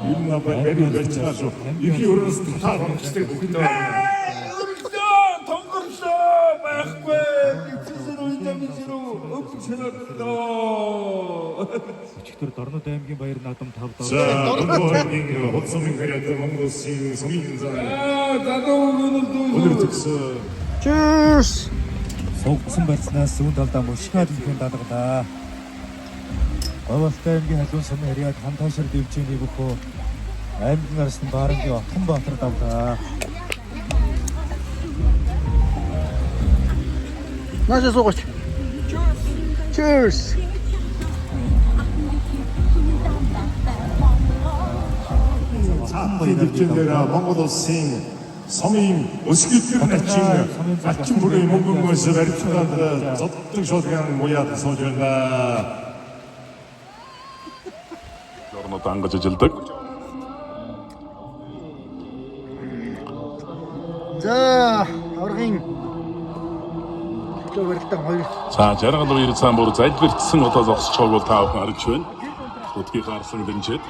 Ер нь надад барь барьчихлаа шүү. Эрхийн өрөөс татаад онгоцтой хөхтэй байна. Өрглөө, тонгорлоо байхгүй. Эцэсээр үедээ рүү өвчнөдлөө. Өчигдөр Дорнод аймгийн баяр наадам 5 дор. За, Дорнод Худсумын харьяат Монгол улсын сумын зан Аа, залуу өнөр өнөр төгсөө. Cheers. Сугсан барьснаас зүүн талдаа мөшгөөд ихэн дадаглаа. Говьалтай аймгийн халуун сумын харьяат хантаашар дэвжээний бөхөө аймгийн арсан баарангийн Отгонбаатар давлаа. Наашаа суугач. Cheers. Цаатын дэвжээндээр Монгол улсын сумын өсгөлтөр начин ачин бүрийн мөнгөнгөөс баримтаад зоддог шуулган муяад сууж байна. Дорнод ангаж ажилдаг. За, аваргын төлөө барилдаан хоёр. За 60 гаруй 90 цаан бүр залбирцсан одоо зогсож байгааг бол та бүхэн харж байна. Өдгийн гарсан дэмжиж.